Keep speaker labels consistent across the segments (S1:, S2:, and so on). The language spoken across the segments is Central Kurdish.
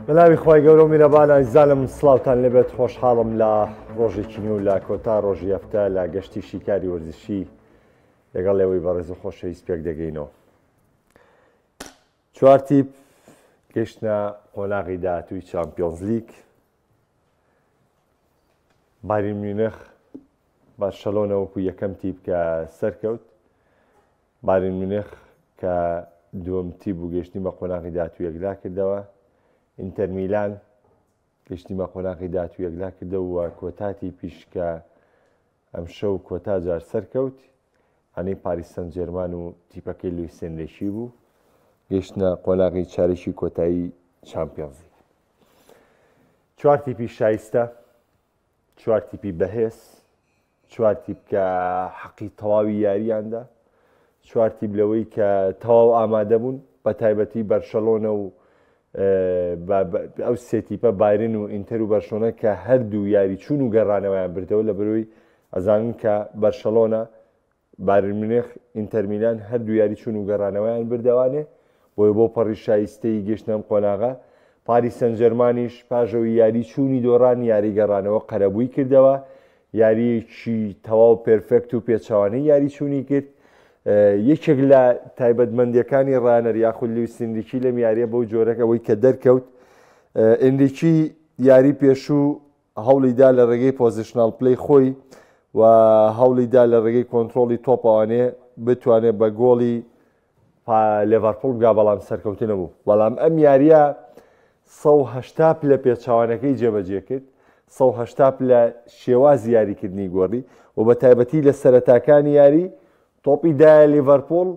S1: بەناوی خوای گەورە و میرەبان ئازیزانم سڵاوتان لێبێت خۆشحاڵم لە ڕۆژێکی نوێ و لە کۆتا ڕۆژی هەفتە لە گەشتی شیکاری وەرزشی لەگەڵ ئێوەی بەڕێز و خۆشەویست پێک دەگەینەوە. چوار تیپ گەیشتنە قۆناغی داهاتووی چامپیۆنزلیگ بایرن میونخ بەرشەلۆنە وەکو یەکەم تیپ کە سەرکەوت بایرن میونخ کە دووەم تیپ بوو گەیشتنی بە قۆناغی داهاتوو یەکلا کردەوە ئینتەر میلان گەیشتنی بە قۆناغی داهاتوو یەکلا کردەوە و کۆتا تیپیش کە ئەمشەو کۆتا جار سەرکەوت یانەی پاریس سان جێرمان و تیپەکەی لویس ئێنریکی بوو گەیشتنە قۆناغی چارەکی کۆتایی چامپیۆنزلیگ. چوار تیپی شایستە، چوار تیپی بەهێز، چوار تیپ کە حەقی تەواوی یاریاندا، چوار تیپ لەوەی کە تەواو ئامادە بوون، بە تایبەتی بەرشەلۆنە و ئەو سێ تیپە بایرن و ئینتەر و بەرشۆنە کە هەردوو یاری چوون و گەڕانەوەیان بردەوە لە بەرۆی ئەزانن کە بەرشەلۆنە، بایرن میونخ، ئینتەر میلان هەردوو یاری چوون و گەڕانەوەیان بردەوانێ، بۆیە بۆ پەڕی شایستەیی گەشتنە ئەم قۆناغە. پاریس سانجێرمانیش پاش ئەوەی یاری چوونی دۆڕان، یاری گەڕانەوە قەرەبووی کردەوە، یارییەکی تەواو perfect و پێچەوانەی یاری چوونی کرد. یەکێک لە تایبەتمەندییەکانی ڕانەر یاخود لویس ئینریکی لەم یارییە بەو جۆرەک ئەوەی کە دەرکەوت، ئینریکی یاری پێشوو هەوڵی دا لە ڕێگەی positional play خۆی و هەوڵی دا لە ڕێگەی کۆنترۆڵی تۆپەوانێ بتوانێت بە گۆڵی لێڤەرپوڵ بگا بەڵام سەرکەوتو نەبوو بەڵام ئەم یاریە 180 پلە پێچوانەکەی جێبەجێ کرد 180 پلە شێوازی یاریکردنی گۆڕی و بە تایبەتی لە سەرەتاکانی یاری تۆپی دایە لیڤەرپوڵ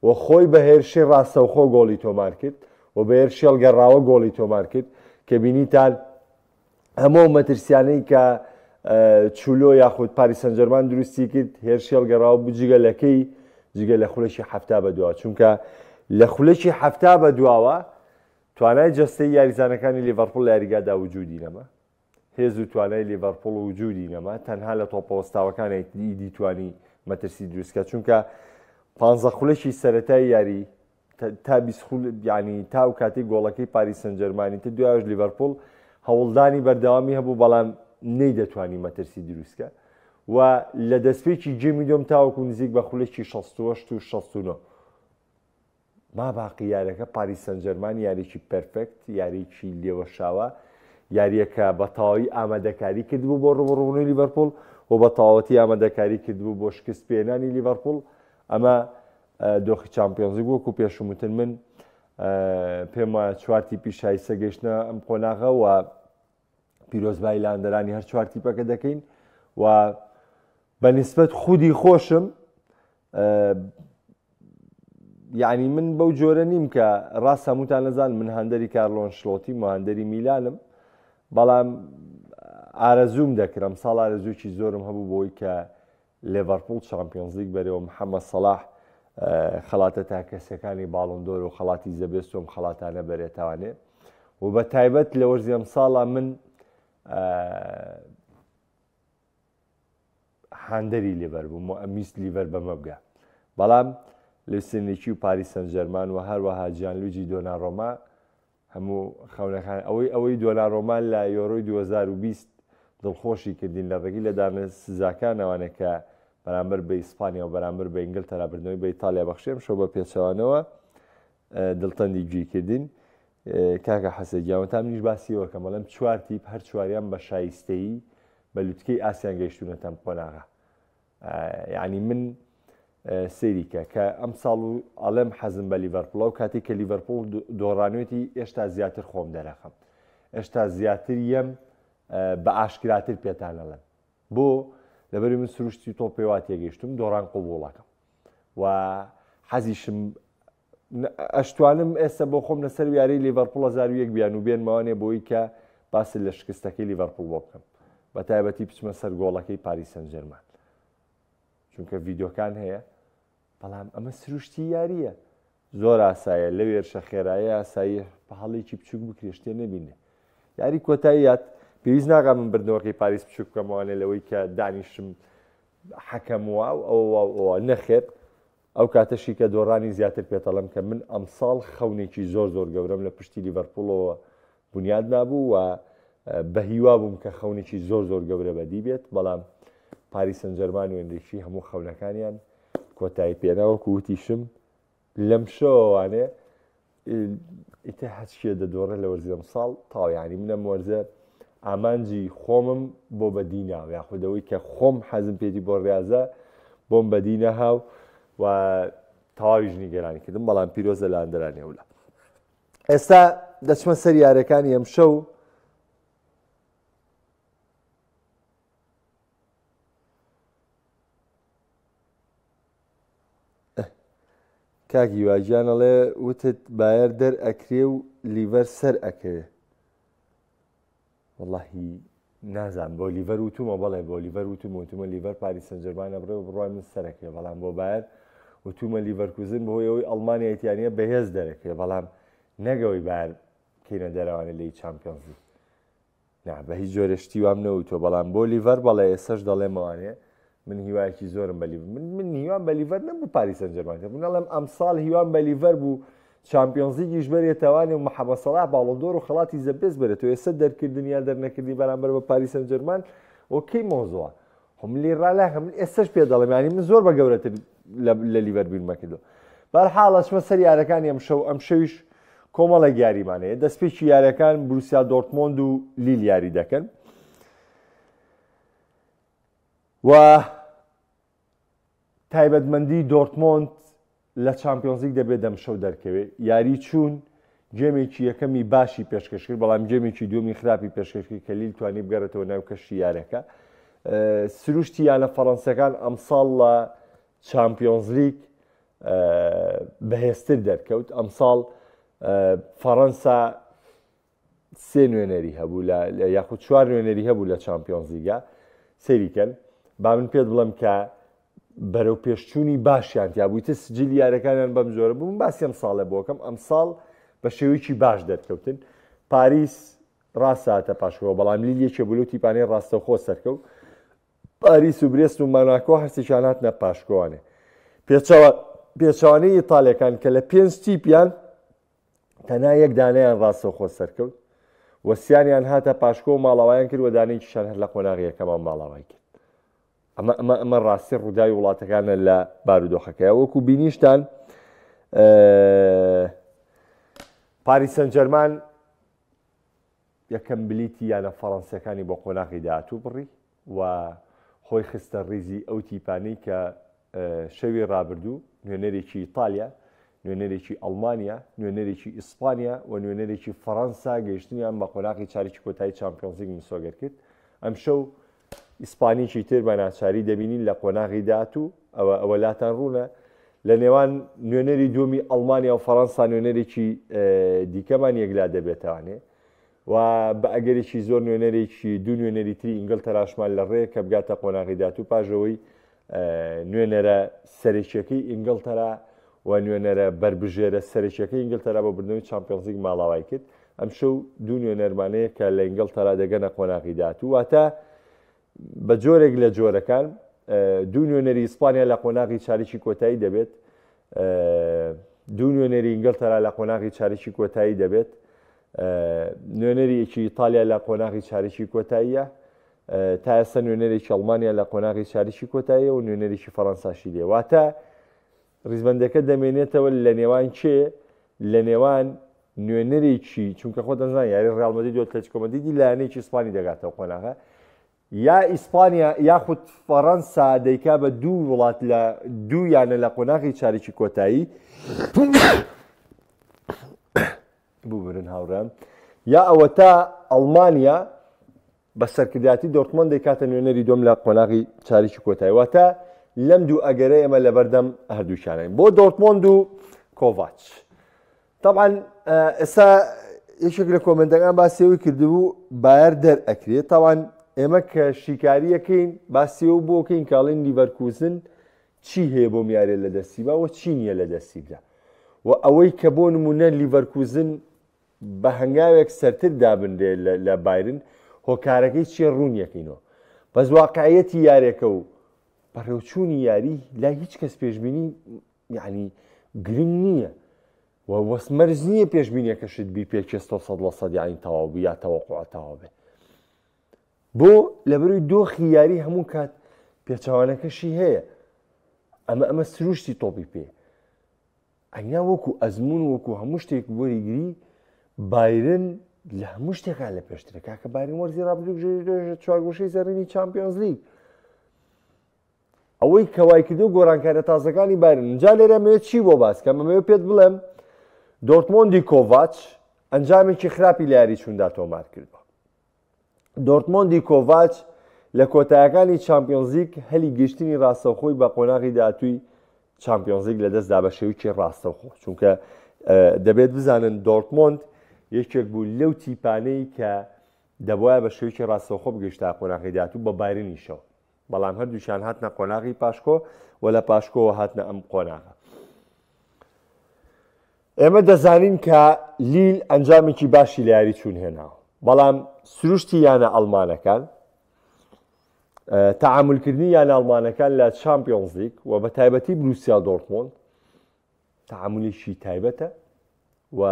S1: و خۆی بە هێرشی ڕاستەوخۆ گۆڵی تۆمار کرد و بە هێرشی هەڵگەڕاوە گۆڵی تۆمار کرد کە بینیتان هەموو ئەو مەترسیانەی کە چولۆ یاخود پاریس سانجێرمان دروستی کرد هێرشی هەڵگەڕاوە بوو جگە لەکەی جگە لە خولەکی حەفتا بە دواوە چونکە لە خولەکی حەفتا بە دواوە توانای جەستەی یاریزانەکانی لیڤەرپوڵ لە یاریگادا وجودی نەما هێز و توانای لیڤەرپوڵ وجودی نەما تەنها لە تۆپەوەستاوەکان ئیدی توانی مەترسی دروستکە چونکە پ خولەکی سەتای یاری تا 20 خول یعنی تا ئەو کاتەی گۆڵەکەی پاریس سانجێرمانی تر دوایش لیڤەرپوڵ هەوڵدانی بەردەوامی هەبوو بەڵام نەیدەتوانی مەترسی دروستکە و لە دەستپێکی game ی دووەم تاوەکو نزیک بە خولێکی 68 و 69 ما باقی یاریەکە پاریس سانجێرمان یاریکی perfect یاریکی لێوەشاوە یاریەکە بە تەواوی ئامادەکاری کردبوو بۆ ڕوبڕوبوونەوەی لیڤەرپوڵ و بە تەواوەتی ئامادەکاری کردبوو بۆ شکست پێنانی لیڤەرپوڵ ئەمە دۆخی چامپیۆنزلیگ وەکو پێشوم وتن من پێم وایە چوار تیپی شایستە گەیشتە ئەم قۆناغە و پیرۆزبایی لاندەرانی هەر چوار تیپەکە دەکەین و بە نسبەت خودی خۆشم یعنی من بەو جۆرە نیم کە ڕاست هەمووتان نەزان من هەندەری کارلۆن شلۆتی مهندەری میلانم بەڵام ئارەزووم دەکرم ساڵ ئارەزووکی زۆرم هەبوو بۆی کە لێڤەرپوڵ چامپیۆنزلیگ بەرێ و محەمەد سەڵاح خەڵاتە تاکەسیەکانی باڵۆن دۆر و خەڵاتی The Best و ئەم خەڵاتانە بەرێتوانێ و بە تایبەت لە وەرزی ئەمساڵا من هاندەری لێڤەر بووم و ئەمیست لیڤەر بەمە بگە بەڵام لویس ئینریکی و پاریس سەنجەرمان و هەروەها جیانلویجی دۆنارۆما هەموو خەونەکان ئەوەی ئەوەی دۆنارۆما لە یۆرۆی 2020 دڵخۆشی کردین لە ڕێگەی لێدانە سزاکانەوانێ کە بەرامبەر بە ئیسپانیا و بەرامبەر بە ئینگلتەرا بردنەوەی بە ئیتالیا بەخشی ئەمشەو بە پێچەوانەوە دڵتەندی گوێی کردین کاکە حەسێ گیان تا منیش باسی وەکەم بەڵێم چوار تیپ هەر چواریان بە شایستەیی بە لوتکەی ئاسیان گەیشتونەتەم قۆناغە یعنی من سەیری کە کە ئەم ساڵ و ئەڵێم حەزم بە لیڤەرپوڵە و کاتێک کە لیڤەرپوڵ دۆڕانوێتی ئێشتا زیاتر خۆم دەرەخەم ئێشتا زیاتر یەم بە ئاشکراتر پێتان ئەڵێم بۆ لەبەری من سروشتی تۆ پێوا تێگەیشتم دۆڕان قوبوڵەکەم و حەزیشم ئەشتوانم ئێستا بۆ خۆم لەسەر یاری لیڤەرپوڵ 1001 بیان و بێنمەوانێ بۆی کە باس لە شکستەکەی لیڤەرپوڵ بۆ بکەم بە تایبەتی بچمە سەر گۆڵەکەی پاریس سەنجەرمان چونکە ڤیدۆکان هەیە بەڵام ئەمە سروشتی یاریە زۆر ئاسایە لەو هێرشە خێرایە ئاسایی هەڵێکی بچوک بکرێ شتێ نەبینێ یاری کۆتاییات پێویست ناکا من بردنەوەکەی پاریس بچوک بکەمەوانێ لەوەی کە دانیشم حەکەم وا و ئەوە وا و ئەوە نەخێر ئەو کاتەشی کە دۆڕانی زیاتر پێتەڵم کە من ئەمساڵ خەونێکی زۆر زۆر گەورەم لە پشتی لیڤەرپوڵەوە. بونیاد نابوو و بە هیوا بووم کە خەونێکی زۆر زۆر گەورە بەدی بێت، بەڵام پاریس سەنجەرمان و ئێنریکی هەموو خەونەکانیان کۆتایی پێنا. وەکو وتیشم لەم شەوەوانێ ئیتر هەچکێ دەدۆڕێ لە وەرزی ئەمساڵ تاو، یعنی منەم وەرزە ئامانجی خۆمم بۆ بەدی ناو، یاخود ئەوەی کە خۆم حەزم پێێتی بۆ ڕاضە بۆم بەدی نەهاو و تەواویش نیگەرانی کردم، بەڵام پیرۆزە لە ئەندرانی ئەولا. ئێستا دەچمە سەر یارەکانی ئەمشەو. کاک هیوا گیان ئەڵێ وتت بایەر دەر ئەکرێ و لیڤەر سەر ئەکەوێ. وەڵاهی نازانم بۆ لیڤەر وتومە، بەڵێ بۆ لیڤەر وتومە، وتومە لیڤەر پاریس سەنجەرمان ئەبڕێ و بڕوای من سەرەکەوێ، بەڵام بۆ بایەر وتومە لیڤەرکوزن بەهۆی ئەوەی ئەڵمانیای تیانە بەهێز دەرەکەوێ، بەڵام نەگەوەی بایەر بکەینە دەرەوانە لێی چامپیۆنزلیگ. نا بە هیچ جۆرێ شتی وام نەوتووە، بەڵام بۆ لیڤەر بەڵێ ئێستاش دەڵێمەوانێ من هیوایەکی زۆرم بە لیڤەر، من هیوام بە لیڤەر نەبوو پاریس سەنجەرمان کرد، من ئەڵێم ئەمساڵ هیوام بە لیڤەر بوو چامپیۆنزلیگیش بەرێتەوانێ و محەممەد سەڵاح باڵۆندۆر و خەڵاتی زە بێست بەرێتەوە. ئێستا دەرکردن یا دەرنەکردنی بەرامبەر بە پاریس سەنجەرمان okay مۆزوە خۆ من لێی ڕالاکەم، من ئێستاش پێ دەڵێم یانی من زۆر بە گەورەتر لە لیڤەر بیرمە کردو. بەرحاڵ ئەچمە سەر یارەکانی ئەمشەو، ئەمشەویش کۆمەڵێک یاریمان هەیە. دەستپێکی یاریەکان بروسیا دۆرتمۆند و لیل یاری دەکەن و تایبەتمەندی دۆرتمۆند لە چامپیۆنزلیگ دەبێت ئەمشەو دەرکەوێت. یاری چوون گێمێکی یەکەمی باشی پێشکەش کرد، بەڵام گێمێکی دووەمی خراپی پێشکەش کرد کە لیل توانی بگەڕێتەوە ناو کەشتی یارەکە. سروشتی یانە فەڕەنسیەکان ئەمساڵ لە چامپیۆنزلیگ بەهێزتر دەرکەوت. ئەمساڵ فەڕەنسا سێ نوێنەری هەبوو لە یاخود چوار نوێنەری هەبوو لە چامپیۆنزلیگا. سەیریکەن با من پێت بڵێم کە بەرەو پێشچوونی باشیان تیا بوویتە سجلی یارەکانیان بەم جۆرە بوو. باسی ئەم ساڵە بۆکەم، ئەم ساڵ بە شێوەیەکی باش دەرکەوتن. پاریس ڕاستاتە پاشەوە، بەڵام لیل یەکێ بوو لەو تیپانەی ڕاستەوخۆ سەرکەوت. پاریس و برێست و ماناکۆ هەرسێکیان هاتنە پاشکۆوانێ. پێچەوە پێچەوانەی ئیتالیەکان کە لە پێنج تیپیان تەنها یەک دانەیان ڕاستەوخۆ سەرکەوت و سیانیان هاتە پاشکۆ و ماڵاوایان کرد و دانەیەکیشان هەر لە قۆناغی یەکەمان ماڵاوای کرد. ئەمە ئەمە ئەمە ڕاستی ڕووداوی وڵاتەکانە لە بارودۆخەکەی وەکو بینیشتان پاریس سەنجەرمان یەکەم بلیتی یانە فەڕەنسیەکانی بۆ قۆناغی داهاتوو بڕی و خۆی خستە ڕیزی ئەو تیپانەی کە شەوی ڕابردوو نوێنەرێکی ئیتالیا، نوێنەرێکی ئەڵمانیا، نوێنەرێکی ئیسپانیا و نوێنەرێکی فەڕەنسا گەیشتنیان بە قۆناغی چارەکی کۆتایی چامپیۆنزلیگ مسۆگەر کرد. ئەمشەو ئیسپانیکی تر بە ناچاری دەبینین لە قۆناغی داهاتوو، ئەوە ئەوە لاتان ڕوونە لە نێوان نوێنەری دووەمی ئەڵمانیا و فەڕەنسا نوێنەرێکی دیکەمان یەکلا دەبێتوانێ و بە ئەگەرێکی زۆر نوێنەرێکی دوو نوێنەری تری ئینگلتەراشمان لە ڕێ کە بگاتە قۆناغی داهاتوو پاژەوەی نوێنەرە سەرەکیەکەی ئینگلتەرا و نوێنەرە بەربژێرە سەرەکیەکەی ئینگلتەرا بۆ بردنەوەی چامپیۆنزلیگ ماڵاوای کرد. ئەمشەو دوو نوێنەرمانەیە کە لە ئینگلتەرا دەگەنە قۆناغی داهاتوو، واتە بە جۆرێک لە جۆرەکان دوو نوێنەری ئیسپانیا لە قۆناغی چارەکی کۆتایی دەبێت، دوو نوێنەری ئینگلتەرا لە قۆناغی چارەکی کۆتایی دەبێت، نوێنەری یەکی ئیتالیا لە قۆناغی چارەکی کۆتاییە، تا ئێستا نوێنەرێکی ئەڵمانیا لە قۆناغی چارەکی کۆتاییە و نوێنەرێکی فەڕەنساشی لێ، واتە ڕیزبەندەکە دەمێنێتەوە لە نێوان کێ؟ لە نێوان نوێنەرێکی، چونکە خۆ دەزان یاری ڕیال مەدرید و ئەتلەتیکۆ مەدریدی لایەنێکی ئیسپانی دەگاتەوە قۆناغە، یا ئیسپانیا یاخود فەڕەنسا دەیکا بە دوو وڵات لە دوو یانە لە قۆناغی چارەکی کۆتایی ببورن هاوڕێیان، یا ئەوەتا ئەڵمانیا بە سەرکردایەتی دۆرتمۆند دەیکاتە نوێنەری دووەم لە قۆناغی چارەکی کۆتایی. واتە لەم دوو ئەگەرە ئێمە لەبەردەم هەردووکیانین بۆ دۆرتمۆند و کۆڤاچ. طبعا ئێستا یەکێک لە کۆمنتەکان باسی ئەوەی کردبوو بایەر دەرئەکرێت. طبعا ئێمە کە شیکاریەکەین باسی ئەو بۆکەین کاڵین لیڤەرکوزن چی هەیە بۆ میارێ لە دەستی با و چی نییە لە دەستی بدا و ئەوەی کە بۆ نمونە لیڤەرکوزن بە هەنگاوێک سەرتر دابنرێ لە بایرن هۆکارەکەی چیە ڕوون یەکەینەوە بەس واقعیەتی یارێکە و بەڕێوچوونی یاری لای هیچ کەس پێشبینی یعنی گرنگ نییە. و وەس مەرج نییە پێشبینیەکەشت بیپێکێ 100% یانی تەواو بی یا تەوەقوع تەواو بێ. بۆ لەبەروی دۆخی یاری هەموو کات پێچەوانەکەشی هەیە. ئەمە ئەمە سروشتی تۆپی پێ. ئەگینا وەکو ئەزموون وەکو هەموو شتێک وەریگری بایرن لە هەموو شتێکا لە پێشترە کاکە بایرن وەرزی ڕابردوو چوارگۆشەی زەڕینی چامپیۆنز لیگ ئەوەی کە وای کردو گۆڕانکارە تازەکانی بایرن جا لێرە مەوێت چی بۆ باس کەم ئەمەوێت پێت بڵێم دۆرتمۆندی کۆڤاچ ئەنجامێکی خراپی لە یاری چووندا تۆمار کردووە دۆرتمۆندی کۆڤاچ لە کۆتایەکانی چامپیۆنزلیگ هەلی گەشتنی ڕاستەوخۆی بە قۆناغی داهاتووی چامپیۆنزلیگ لەدەستدا بە شێوەیەکی ڕاستەوخۆ چونکە دەبێت بزانن دۆرتمۆند یەکێک بوو لەو تیپانەی کە دەبواە بە شێوەیەکی ڕاستەوخۆ بگەشتا قۆناغی داهاتوو بە بایرنیشەوە بەڵام هەردووکیان هاتنە قۆناغی پاشکۆ و لە پاشکۆوە هاتنە ئەم قۆناغە. ئێمە دەزانین کە لیل ئەنجامێکی باشی لە یاری چوون هێناوە، بەڵام سروشتی یانە ئەڵمانەکان تەعامولکردنی یانە ئەڵمانەکان لە چامپیۆنزلیگ و بە تایبەتی بروسیا دۆرتمۆند تەعامولێکی تایبەتە و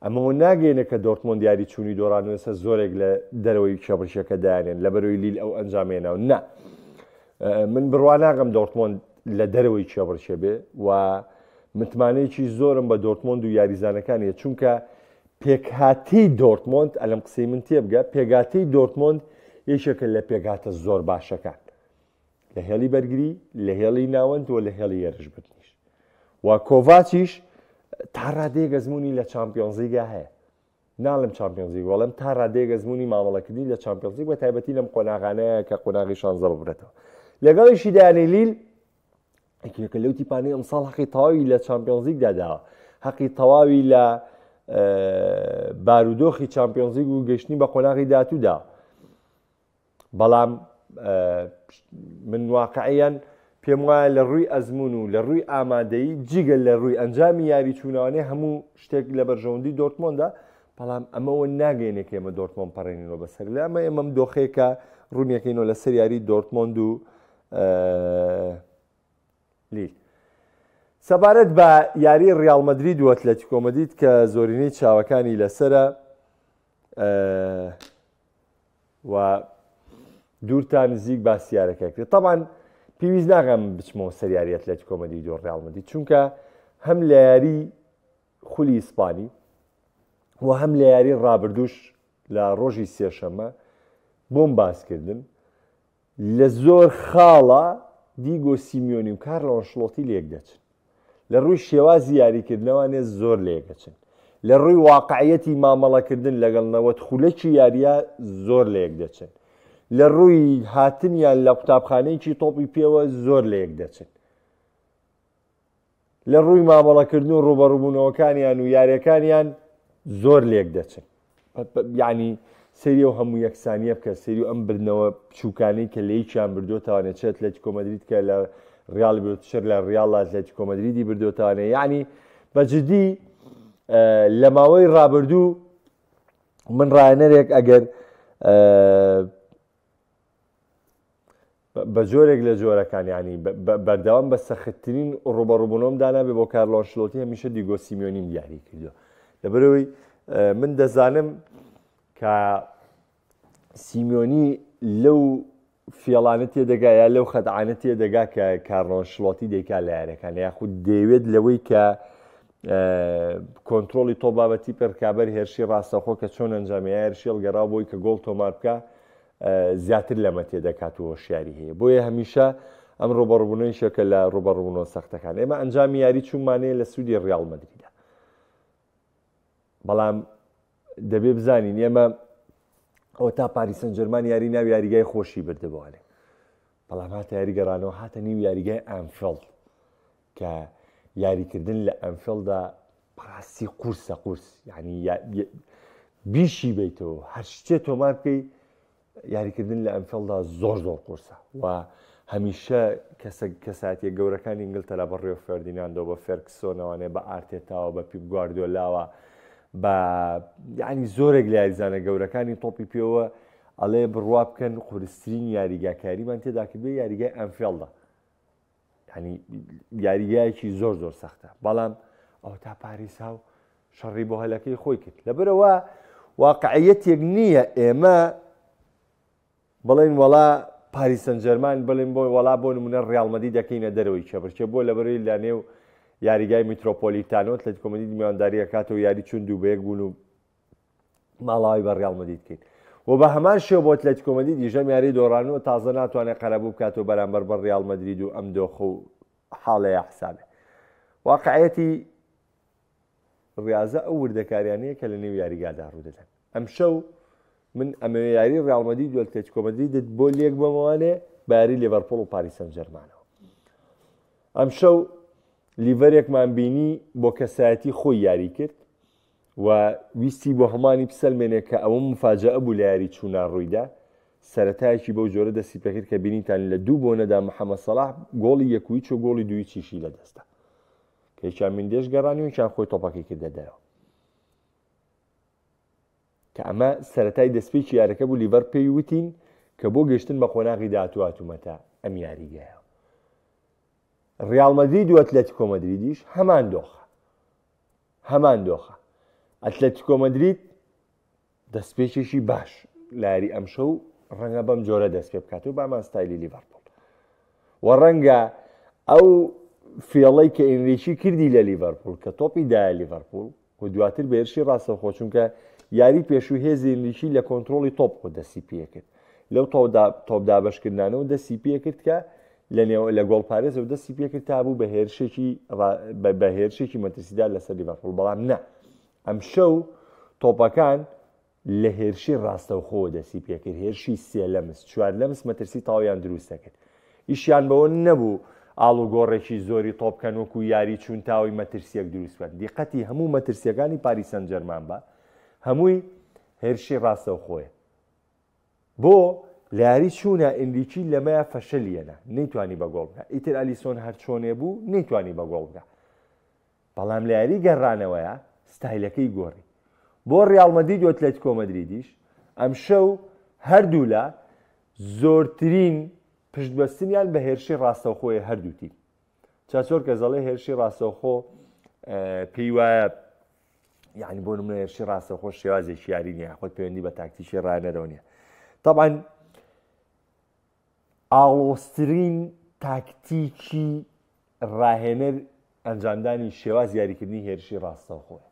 S1: ئەمەوە ناگەینە کە دۆرتمۆند یاری چوونی دۆڕانوێسە زۆرێک لە دەرەوەی کێبڕکێکە دایانێن لە بەرەوەی لیل ئەو ئەنجامێناو نا من بڕوا ناگەم دۆرتمۆند لە دەرەوەی کێبڕکێ بێ و متمانەیەکی زۆرم بە دۆرتمۆند و یاریزانەکانیە چونکە پێکهاتەی دۆرتمۆند ئەلم قسەی من تێبگە پێگاتەی دۆرتمۆند یەکێکە لە پێکهاتە زۆر باشەکان لە هێڵی بەرگری، لە هێڵی ناوەند و لە هێڵی هێرشبردنیش. و کۆڤاچیش تا ڕادەیەک ئەزموونی لە چامپیۆنزلیگا هەیە. ناڵێم چامپیۆنزلیگ، وەڵێم تا ڕادەیەک ئەزموونی مامەڵەکردنی لە چامپیۆنزلیگ بە تایبەتی لەم قۆناغانەیە کە قۆناغی شانزە ببرێتەوە. لەگەڵیشی دانی لیل یەکێکە لەو تیپانەی ئەمساڵ حەقی تەواوی لە چامپیۆنزلیگدا داوە، حەقی تەواوی لە بارودۆخی چامپیۆنزلیگ و گەشتنی بە قۆناغی داهاتوودا. بەڵام من واقعیان پێم وایە لە ڕووی ئەزمون و لە ڕووی ئامادەیی جگە لە ڕووی ئەنجامی یاری چوونەوانەی هەموو شتێک لە بەرژەوەندی دۆرتمۆندا بەڵام ئەمەوە ناگەینێک ئێمە دۆرتمۆند پەڕێنینەوە بەسەر لە ئەمە ئێمەم دۆخێکە ڕوونیەکەینەوە لەسەر یاری دۆرتمۆند و لیل. سەبارەت بە یاری ڕیاڵ مەدرید و ئەتلەتیکۆ مەدرید کە زۆرینەی چاوەکانی لەسرە و دوور تا نزیک باسی یارەکە کرد تاوان پێویست ناغەم بچمەوە سەر یاری ئەتلەتیکۆ مەدرید و ڕیاڵ مەدرید چونکە هەم لە یاری خولی ئیسپانی و هەم لە یاری ڕابردوش لە ڕۆژی سێشەمە بۆم باسکردن لە زۆر خاڵە دیگۆ سیمیۆنی و کارلۆ ئەنشلۆتی لێک دەچن. لە ڕووی شێوازی یاریکردنەوانێ زۆر لێک ئەچن. لە ڕووی واقعیەتی مامەڵەکردن لەگەڵ 90 خولەکی یارییا زۆر لێک دەچن. لە ڕووی هاتنیان لە قوتابخانەیەکی تۆپی پێوە زۆر لێک دەچن. لە ڕووی مامەڵەکردن و ڕووبەڕووبوونەوەکانیان و یاریەکانیان زۆر لێک دەچن. یعنی سەیری ئەو هەموو یەکسانیە بکە، سەیری ئەم بردنەوە بچووکانەی کە لە یەکیان بردوتوانێت چ ئەتلەتیکۆ مەدرید کە لە ڕیاڵ بردوت چ لە ڕیاڵ ئەتلەتیکۆ مەدریدی بردوتوانێت. یعنی بە جدی لە ماوەی ڕابردوو من ڕایەنەرێک ئەگەر بە جۆرێک لە جۆرەکان یانی بەردەوام بە سەختترین ڕوبەڕوبوونەوەم دانابێ بۆ کارلۆ ئەنشلۆتی هەمیشە دیگۆ سیمیۆنیم دیاری کردووە لەبەرەوەی من دەزانم کە سیمیۆنی لەو فێڵانە تێدەگا یا لەو خەدعانە تێدەگا کە کارلۆ ئەنشلۆتی دەیکا لە یاریەکان یاخود دەیەوێت لەوەی کە کۆنتترۆلی تۆ بابەتی پێرکابەر هێرشی ڕاستەخۆ کە چۆن ئەنجامی هێرشی هەڵگەڕاو بۆی کە گۆڵ تۆمار بکە زیاتر لەمە تێدەکات و هۆشیاری هەیە بۆیە هەمیشە ئەم ڕوبەڕبوونەوەیشەکە لە ڕوبەڕبوونەوە سەختەکان ئێمە ئەنجامی یاری چوومانەیە لە سوودی ڕیاڵ مەدریدا بەڵام دەبێ بزانین ئێمە ئەو تا پاریس سەنجەرمان یاری ناو یاریگای خۆشی بردبووانێ بەڵام هاتە یاری گەڕانەوە هاتە نیو یاریگای ئەنفێڵد کە یاریکردن لە ئەنفێڵدا بەڕاستی قورسە قورس یعنی بیشی بیتەوە هەر شتێ تۆمار بکەی یاریکردن لە ئەنفێڵدا زۆر زۆر قورسە و هەمیشە کەسە کەساتیە گەورەکانی ئینگلتەرا بە ڕیۆ فێردیناندۆ بە فێرکسۆنەوانێ بە ئارتێتاوە بە پیپ گواردیۆلاوە بە یعنی زۆرێک لە یاریزانە گەورەکانی تۆپی پێوە ئەڵێ بڕوا بکەن قورسترین یاریگاکاریمان تێدا کردێ یاریگای ئەنفێڵدا ینی یاریگایەکی زۆر زۆر سەختە بەڵام ئەوە تا پاریس هاو شەڕی بۆ هەلەکەی خۆی کرد. لەبەرئەوە واقعیەتێک نییە ئێمە بڵێین وەڵا پاریس سەنجەرمان بڵێن بۆ وەڵا بۆ نمونە ڕیاڵ مەدرید دەکەینە دەرەوەی کێبڕکێ بۆ لەبەرەوەی لە نێو یاریگای میترۆپۆلیتانۆ ئەتلەتیکۆ مەدرید میوانداری ئەکاتەوە یاری چون دوو بە یەک بوون و ماڵاوی بە ڕیاڵ مەدرید کەین و بە هەمان شێوە بۆ ئەتلەتیکۆ مەدرید یشەم یاری دۆڕانوە تازە ناتوانێت قەرەبوو بکاتەوە بەرامبەر بە ڕیاڵ مەدرید و ئەم دۆخ و حاڵەیە حسابێ واقعەتی ڕیازە ئەو وردەکاریانەیە کە لە نێو یاریگادا ڕوودەدەن. ئەمشەو من ئەمەوێ یاری ڕیاڵ مەدرید و ئەتلەتیکۆ مەدریدت بۆ لێک بەمەوانێ بە یاری لیڤەرپوڵ و پاریس سانجێرمانەوە. ئەمشەو لیڤەرێکمان بینی بۆ کەسایەتی خۆی یاری کرد و ویستی بۆ هەمانی بسەلمێنێ کە ئەوە مفاجەئە بوو لە یاری چوونا ڕوویدا. سەرەتایەکی بەو جۆرە دەستی پێکرد کە بینیتان لە دوو بۆنەدا محەمەد سەڵاح گۆڵی یەک و هیچ و گۆڵی دوو هیچیشی لەدەستدا. کە یەکیان میندێش گەڕانی و یەکیان خۆی تۆپەکەی کردە دەرەوە کە ئەمە سەتای دەستپێکی یارەکە بوو لیڤەر پێی وتین کە بۆ گەشتن بە قۆناغی داهاتوو هاتوومەتە ئەم یاریگایە ڕیاڵ مەدرید و ئەتلەتیکۆ مەدریدیش هەمان دۆخە هەمان دۆخە ئەتلەتیکۆ مەدرید دەستپێکێکی باش لە یاری ئەمشەو ڕەنگە بەم جۆرە دەست پێ بکات و بامان ستایلی لیڤەرپوڵ و ڕەنگە ئەو فێڵەی کە ئینریکی کردی لە لیڤەرپوڵ کە تۆپی دایە لیڤەرپوڵ و دواتر بێرشی ڕاستەوخۆ چونکە یاری پێشوو هێزی ئینریکی لە کۆنتترۆلی تۆپ خۆ دەستی پێکرد لەو تۆپ دابەشکردانەوە دەستی پێکرد کە لە نێو لە گۆڵ پارێزەوە دەستی پێکرد تا بوو بە هێرشێکی بە هێرشێکی مەترسیدار لەسەر لیڤەرپوڵ بەڵام نە ئەمشەو تۆپەکان لە هێرشی ڕاستەوخۆوە دەستی پێکرد، هێرشی سێ لەمس، چوار لەمس مەترسی تەواویان دروست دەکرد. ئیشیان بەوە نەبوو ئاڵوگۆڕێکی زۆری تۆپ بکەن وەکو یاری چوون تاوەی مەترسییەک دروست بکەن. دیقەتی هەموو مەترسییەکانی پاریس سانجێرمان بە، هەمووی هێرشی ڕاستەوخۆیە. بۆ لە یاری چوونە ئینریکی لەمەیا فەشەلی هێنا، نەیتوانی بە گۆڵ بکا. ئیتر ئەلیسۆن هەرچۆنێ بوو نەیتوانی بە گۆڵ بکا. بەڵام لە یاری گەڕانەوەیا ستایلەکەی گۆڕی. بۆ ریاڵ مەدرید و ئەتلەتیکۆ مەدریدیش ئەمشەو هەردوولا زۆرترین پشتبەستنیان بە هێرشی راستەوخۆیە هەردوو تیپ. چا زۆر کەس دەڵێ هێرشی راستەوخۆ پێی وایە یعنی بۆ نمونە هێرشی راستەوخۆ شێوازێکی یاری نییە خۆت پەیوەندی بە تاکتیکی ڕانەرەوە نییە. طبعا ئاڵۆزترین تاکتیکی ڕاهێنەر ئەنجامدانی شێوازی یاریکردنی هێرشی ڕاستەوخۆیە.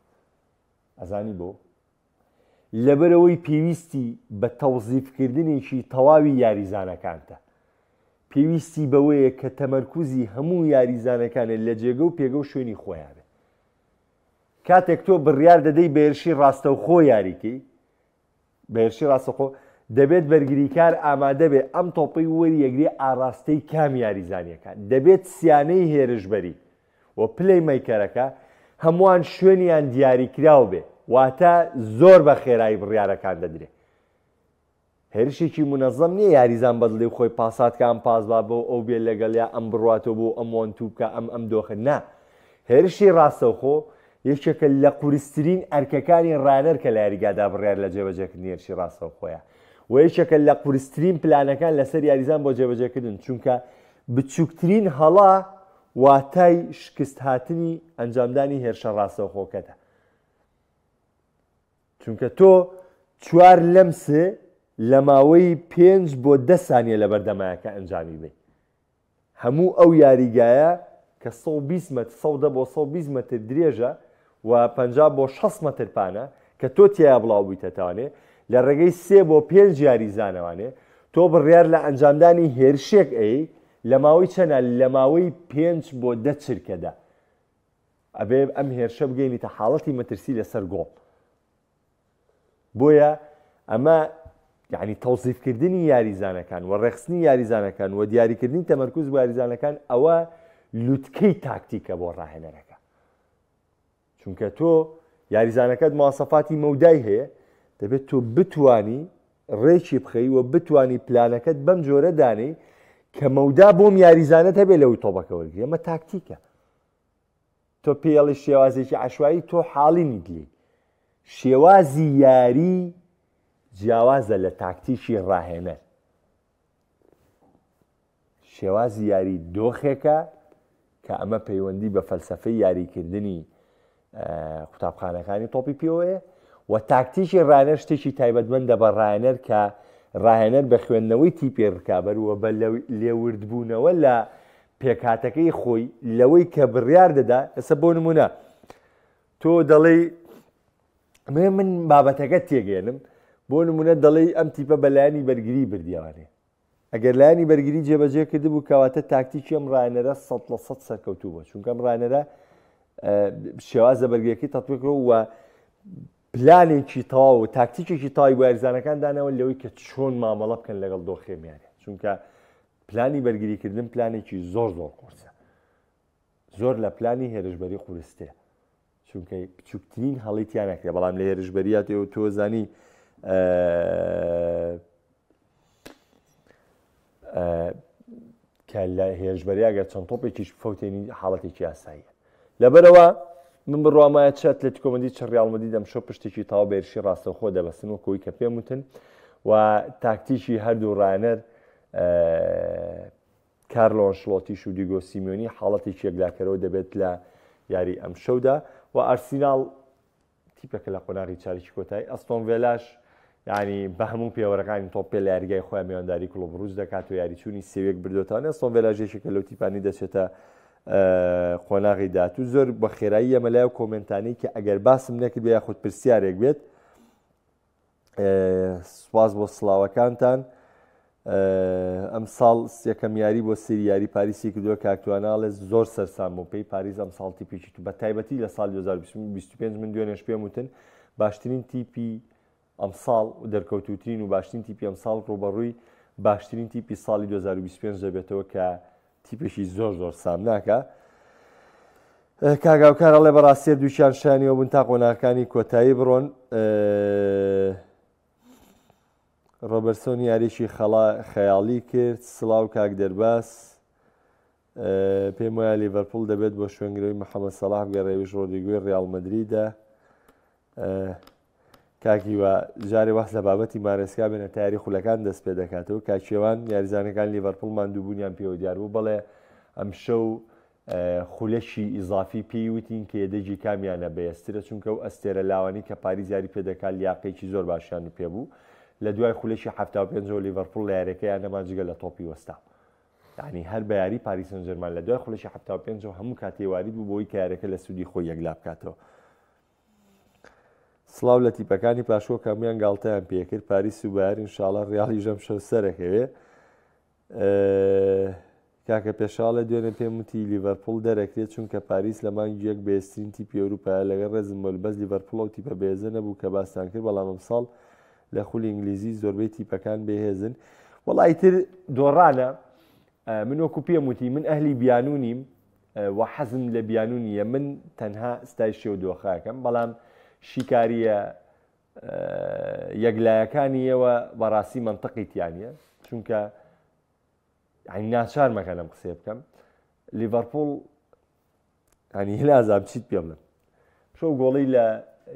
S1: ئەزانی بۆ؟ لەبەرئەوەی پێویستی بە تەوزیفکردنێکی تەواوی یاریزانەکانتە. پێویستی بەوەیە کە تەمەرکوزی هەموو یاریزانەکانت لە جێگە و پێگە و شوێنی خۆیان بێت. کاتێک تۆ بڕیار دەدەی بە هێرشی ڕاستەوخۆ یاریکەی، بە هێرشی ڕاستەوخۆ، دەبێت بەرگریکار ئامادە بێت ئەم تۆپەی وەریەگرێ ئاڕاستەی کام یاریزانیەکە، دەبێت سیانەی هێرشبەری و پلەی مەیکەرەکە هەمووان شوێنیان دیاریکراو بێ، واتە زۆر بە خێرایی بڕیارەکان دەدرێ. هێرشێکی مونەزەم نیە یاریزان بەدڵی خۆی پاسات کە ئەم پاس با بۆ ئەو بێ لەگەڵ یا ئەم بڕواتەوە بۆ ئەم one two بکا ئەم ئەم دۆخە نا هێرشی ڕاستەوخۆ یەکێکە لە قورسترین ئەرکەکانی ڕانەر کە لە یاریگادا بڕیار لە جێبەجێکردنی هێرشی ڕاستەوخۆیە و یەکێکە لە قورسترین پلانەکان لەسەر یاریزان بۆ جێبەجێکردن چونکە بچووکترین هەڵە واتای شکستهاتنی ئەنجامدانی هێرشە ڕاستەوخۆکەتە چونکە تۆ چوار لەمسێ لە ماوەی پێنج بۆ دە سانیە لەبەردەمایە کە ئەنجامی بەی. هەموو ئەو یاریگایە کە 120 مەتر، 110 بۆ 120 مەتر درێژە و 50 بۆ 60 مەتر پانە کە تۆ تیایا بڵاو بوویتەتەوانێ لە ڕێگەی سێ بۆ پێنج یاریزانەوانێ تۆ بڕیار لە ئەنجامدانی هێرشێک ئەی لە ماوەی چەنە لە ماوەی پێنج بۆ دە چرکەدا ئەبێ ئەم هێرشە بگەینیتە حاڵەتی مەترسی لەسەر گۆڵ بۆیە ئەمە یعنی تەوزیفکردنی یاریزانەکان و ڕێخستنی یاریزانەکان و دیاریکردنی تەمەرکوز بۆ یاریزانەکان ئەوە لوتکەی تاکتیکە بۆ ڕاهێنەرەکە چونکە تۆ یاریزانەکەت مواسەفاتی مەودای هەیە دەبێت تۆ بتانی ڕێکی بخەی و بتانی پلانەکەت بەم جۆرە دانەی کە مەودا بۆم یاریزانەت هەبێ لەوەی تۆپەکە وەرگری ئەمە تاکتیکە تۆ پێڵی شێوازێکی عشوایی تۆ حاڵی نیت لێی شێوازی یاری جیاوازە لە تاکتیکی ڕاهێنەر شێوازی یاری دۆخێکە کە ئەمە پەیوەندی بە فەلسفەی یاریکردنی قوتابخانەکانی تۆپی پێوەیە و تاکتیکی ڕاهێنەر شتێکی تایبەتمەندە بە ڕاهێنەر کە ڕاهێنەر بە خوێندنەوەی تیپی ڕکابەر و بە لێوردبوونەوە لە پێکهاتەکەی خۆی لەوەی کە بڕیار دەدا ئێستا بۆ نمونە تۆ دەڵێی من بابەتەکە تێگەێنم بۆ نمونە دەڵێی ئەم تیپە بەلایەنی بەرگری بردیوانێ ئەگەر لایەنی بەرگری جێبەجێ کردبوو کەواتە تاکتیکی ئەم ڕاهێنەرە 100% سەرکەوتوو بووە چونکە ئەم ڕاهێنەرە شێوازە بەرگریەکەی تەطبیق و پلانێکی تەواو و تاکتیکێکی تای بۆ یاریزانەکان داناوە لەوەی کە چۆن مامەڵە بکەن لەگەڵ دۆخێمیانە چونکە پلانی بەرگریکردن پلانێکی زۆر زۆر قورسە زۆر لە پلانی هێرشبەری قورسترە چونکە بچووکترین هەڵی تیا ناکرێت بەڵام لە هێرشبەریات ئێوە تۆ زانی کە لە هێرشبەری ئەگەر چەند تۆپێکیش فەوتێنی حاڵەتێکی ئاساییە لەبەرەوە من بڕوامایە چ ئەتلەتیکۆ مەدرید چ ڕیاڵ مەدرید ئەمشەو پشتێکی تەواو بە هێرشی ڕاستەوخۆ دەبەستن وەکو ئەوەی کە پێم وتن و تاکتیکی هەردوو ڕاهێنەر کارلۆ ئەنشلۆتیش و دیگۆ سیمیۆنی حاڵەتێکی یەکلاکەرەوە دەبێت لە یاری ئەمشەودا و ئارسیناڵ تیپەکە لە قۆناغی چارەکی کۆتایی ئەستۆن ڤێلاش یعنی بە هەموو پێوەرەکانی تۆپ پێ لە یاریگای خۆیان میوانداری کڵۆب بروج دەکات و یاریچوونی سێوێک بردوێتان ئەستۆن ڤێلاش یەکێکە لەو تیپانی دەچێتە قۆناغی داهاتوو زۆر بە خێرایی ئەمە لای کۆمنتانی کە ئەگەر باسم نەکرد یاخود پرسیارێک بێت سوپاس بۆ سڵاوەکانتان ئەم ساڵ یەکەم یاری بۆ سری یاری پاریسی کردووە کاکتواناڵێ زۆر سەرسام بوو پێی پاریس ئەم ساڵ تیپێکی تو بە تایبەتی لە ساڵ 2025 من دوێنێش پێم وتن باشترین تیپی ئەمساڵ و دەرکەوتوترین و باشترین تیپی ئەمساڵ ڕوبەڕووی باشترین تیپی ساڵی 2025 دەبێتەوە کە تیپێکی زۆر زۆر سامناکە کاک هاوکار ئەڵێ بەڕاستی هەردووکیان شایانی ئەوە بوون تا قۆناغەکانی کۆتایی بڕۆن ڕۆبەرسۆن یاریی خەڵا خەیاڵی کرد سڵاو کاک دەرباس پێم وایە لیڤەرپوڵ دەبێت بۆ شوێنگرەوەی محەممەد سەڵاح بگەڕێویش ڕۆدریگۆی ڕیاڵ مەدریدە کاک هیوا جارێ واز لە بابەتی مارێسکا بێنە تا یاری خولەکان دەست پێ دەکاتەوە کاک شێوان یاریزانەکان لیڤەرپوڵ ماندووبوونیان پێوە دیار بوو بەڵێ ئەمشەو خولەکی ئیزافی پێی وتین کە یەدەگی کامیانە بەهێزترە چونکە ئەو ئەستێرە لاوانی کە پاریس یاری پێ دەکات لیاقەیەکی زۆر باشیان پێ بوو لە دوای خولەکی 75ەوە لیڤەرپوڵ لە یاریەکەیان نەما جگە لە تۆپی وەستاو یعنی هەر بە یاری پاریس سانجێرمان لە دوای خولەکی 75ەوە هەموو کاتێ وارید بوو بۆی کە یاریەکە لە سوودی خۆی یەکلا بکاتەوە سڵاو لە تیپەکانی پاشکۆ کە هەموویان گاڵتەیان پێکرد پاریس و بایەر ئینشاڵا ڕیاڵیش ئەمشەو سەرەکەوێ کاکە پێشاڵێ دوێنێ پێم وتی لیڤەرپوڵ دەرەکرێت چونکە پاریس لە مانگی یەک بەهێزترین تیپی ئەوروپایە لەگەڵ ڕێزم بۆ بەس لیڤەرپوڵ ئەو تیپە بەهێزە نەبوو کە باستان کرد بەڵام ئەمساڵ لە خولی ئینگلیزی زۆربەی تیپەکان بێهێزن وەڵی تر دۆڕانە من وەکو پێم وتی من ئەهلی بیانوو نیم و حەزم لە بیانوو نییە من تەنها ستایشی و دۆخەکەم بەڵام شیکاریە یەکلایەکانیەوە بەڕاستی منطقی تیانە چونکە ناچار مەکە لەم قسەیە بکەم لیڤەرپوڵ ینی نازانم چیت پێ بڵێم شەو گۆڵی لە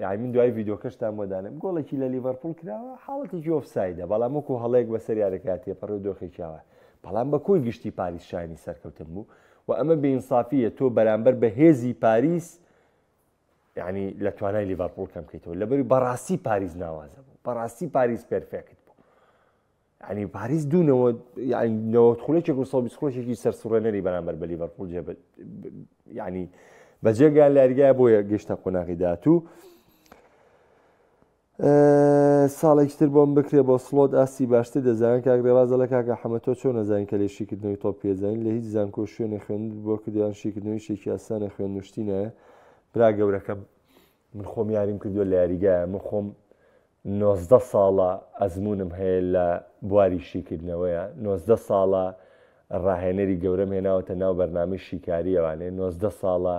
S1: یعنی من دوای ڤیددیوکەشتان بۆ دانم گۆڵێکی لە لیڤەرپوڵ کراوە حاڵەتێکی ئۆفسایدە بەڵام وەکو هەڵەیەک بەسەر یاریەکە تێپەڕی و دۆخێکیاوە بەڵام بە کۆی گشتی پاریس شایانی سەرکەوتن بوو و ئەمە بێئینسافیە تۆ بەرامبەر بە هێزی پاریس یعنی لە توانای لیڤەرپوڵ کەم بکەیتەوە لەبەری بەڕاستی پاریس ناوازە بوو بەڕاستی پاریس perfect بوو یعنی پاریس دوو نەوە یعنی نەوەد خولەکێک و 120 خولەکێکی سەرسوڕێنەری بەرامبەر بە لیڤەرپوڵ جێ یعنی بەجێگەیان لە یاریگای بۆیە گەشتە قۆناغی داهاتوو ساڵێکی تر بۆم بکرێ بۆ سڵۆت ئاستی باشتر دەزانن کاک ڕێواز دەڵێ کاکە حەمە تۆ چۆن نەزانین کە لێ شیکردنەوەی تۆپ پێزانین لە هیچ زانکۆ شوێنێ خوێند بۆ کردیان شیکردنەوەی شتێکی ئاسانە خوێند نوشتی نایە برا گەورەکەم من خۆم یاریم کردووە لە یاریگایە من خۆم 19 ساڵە ئەزمونم هەیە لە بواری شیکردنەوەیە 19 ساڵە ڕاهێنەری گەورەم هێناوەتە ناو بەرنامەی شیکارییەوانێ، 19 ساڵە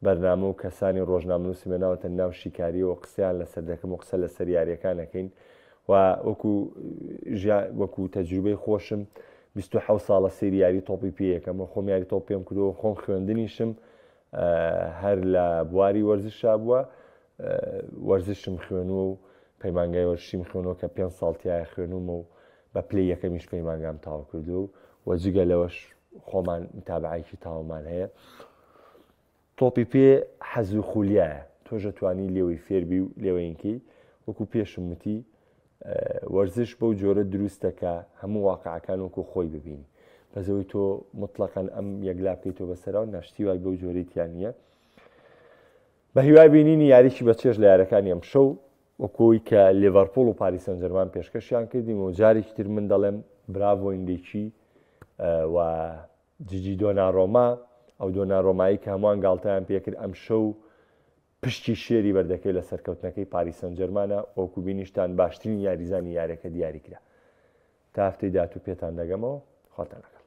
S1: بەرنامە و کەسانی ڕۆژنامەنووسم هێناوەتە ناو شیکارییەوە قسەیان لەسەر دەکەم و قسە لەسەر یارییەکان ئەکەین و وەکو ژیا وەکو تەجروبەی خۆشم 27 ساڵە سەیری یاری تۆپی پێ یەکەم و خۆم یاری تۆپ پێم کردووە خۆم خوێندنیشم هەر لە بواری وەرزشا بووە وەرزشم خوێنووە و پەیمانگای وەرزشیم خوێنەوە کە پێ ساڵ تایە خوێنومە و بە پلەی یەکەمیش پەیمانگام تەواو کردووە و جگە لەوەش خۆمان متابعەیەکی تەواومان هەیە. تۆپی پێ حەز و خولیایە تۆش ئەتوانی لێوەی فێربی و لێوەینکەی وەکو پێشم وتی وەرزش بەو جۆرە دروستە کە هەموو واقعەکان وەکو خۆی ببینی بەس ئەوەی تۆ مطلقاً ئەم یەکلا بکەیتەوە بەسەرەوە ناشتی وای بەو جۆرەی تیا نییە بە هیوای بینینی یاریی بە چێژ لە یارەکانی ئەم شەو وەکۆی کە لیڤەرپوڵ و پاریس سانجێرمان پێشکەشیان کردیم و جارێکی تر من دەڵێم براڤۆ ئینریکی و جیجی دۆنارۆما، ئەو دۆنارۆمایەی کە هەمووان گاڵتەیان پێکرد ئەمشەو پشتی شێری بەردەکەوێت لە سەرکەوتنەکەی پاریس سانجێرمانە، وەکو بینیشتان باشترین یاریزانی یاریەکە دیاریکرا. تا هەفتەی داهاتوو پێتان دەگەمەوە، خواتان لەگەڵ.